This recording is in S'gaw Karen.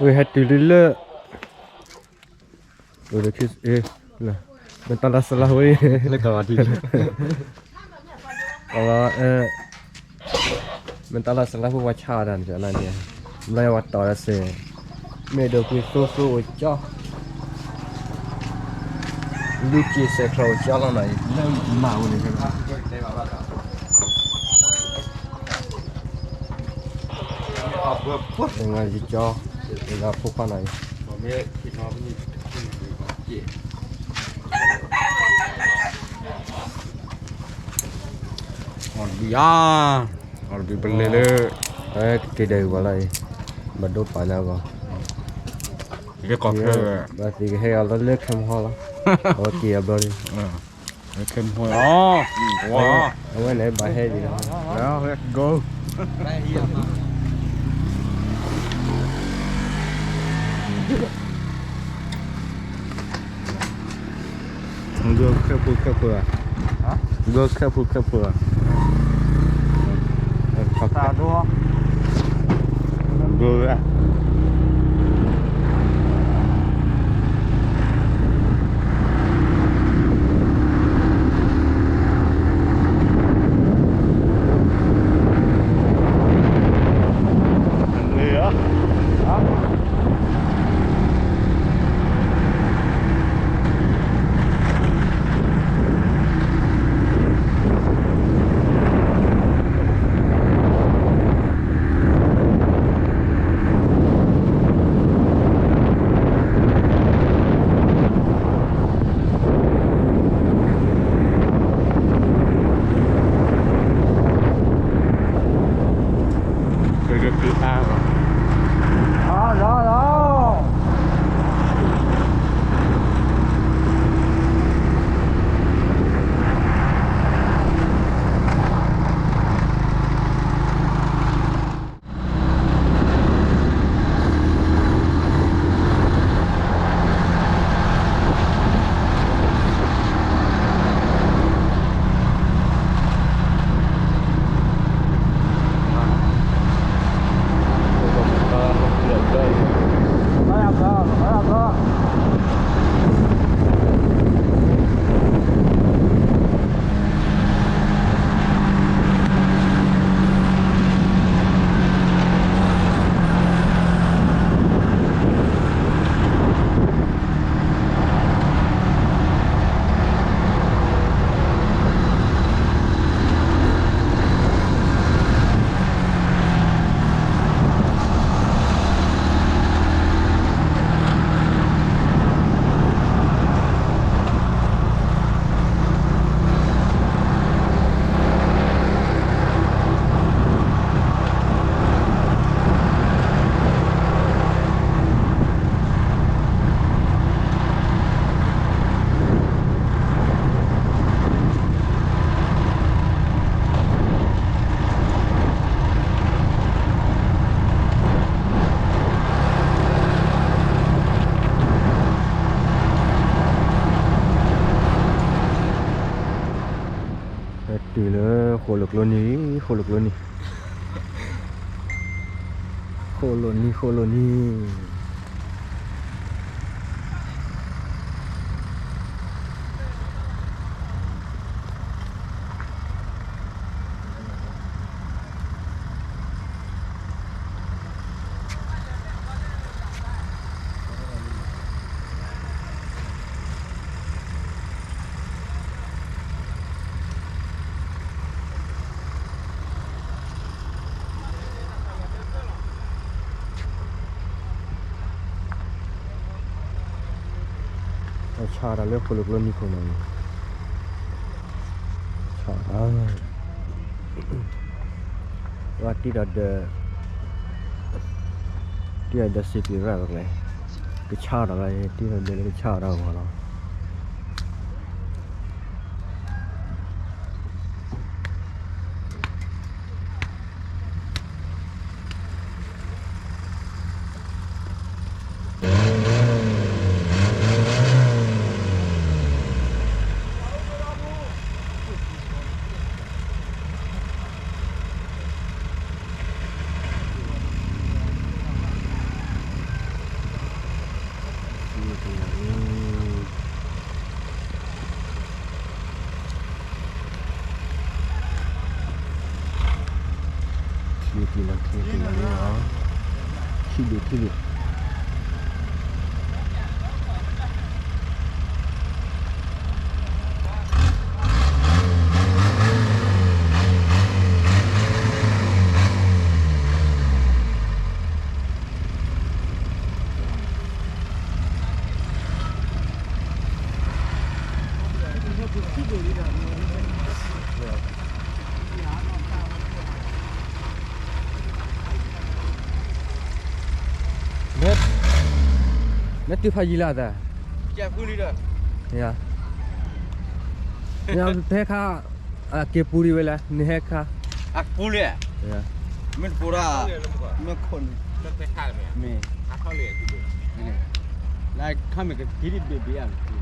ဝဲဟဲတုၤလၢလၢ မတၤလၢစလါဝဲ လၢကဝၤဒံး မတၤလၢစလါဖိဝဲဆါဒၣ်န့ၣ် ဘျီဝဲတီၤဒၣ်စ့ၢ် မ့ၢ်ဒိးကွံာ်သိသိအိၣ်ကၠီ လူက့ၤစဲးချီအိၣ်ကၠီလီၤနီၤ လၢမၤဝဲန့ၣ် တဂၤယကၠီ တဂၤဖိခွါနီၤ အီၣ်တဘံၣ်ဧါ, အီၣ်တဘံၣ်ပလဲၤလၢ က့ၤဒီးဝဲလီၤအံၤ, ဘၣ်ဒိပာ်လၢအဂီၢ်, ဘၣ်သ့ၣ်ကဟဲအီၤလီၤလၢခဲမဟီလီၤ, အဝဲက့ၤအဘျီဒ်, ခဲမဟီလီၤ, အဝဲန့ၣ်ဘၣ်ဟဲဒံးလီၤ. ဂိၢ်ခဲဖိခဲဖိ, ဂိၢ်ခဲဖိခဲဖိ, တၢ်ဒိ, ဂိၢ်ဝဲ ဟဲတုၤလၢဃိၣ်လိာ်ကျိနံၤ, ဃိၣ်လိာ်ကျိနံၤ, ဃိၣ်လိာ်နံၤ ဃိၣ်လိာ်နံၤ. ဆါတၢ်လၢဃိၣ်လိာ်ကျိနံၤခိၣ်န့ၣ်, ထီၣ်, ဝဲတံၢ်ဒီးဒီး, တံၢ်ဒီးဒီးစံးပံၤရၣ်ပကျဲ, ကဆါအီၤဒီးလီၤ, တံၢ်ဒီးဒီးလၢကဆါအီၤဒီးဂီၤလီၤ. ထံၣ်လီၤထံၣ်လီၤလီၤ, ထံၣ်ဘ့ၣ်ထံၣ်ဘ့ၣ်. နတုၤဖးယံာ်လၢအသး, ယၤ, ယၤ, ဖဲခါ, အက့ၤပူၤဒံးဝဲလဲၣ် နဟဲခါ, အကပူၤလံ, မ့ၢ်တပူၤဒၣ်, မ့ၢ်ခိၣ်န့ၣ်, မ့ၢ်, လၢခါမ့ၢ်ကက့ၤဒံးဘ့ၣ်ဘ့ၣ်ဧါ.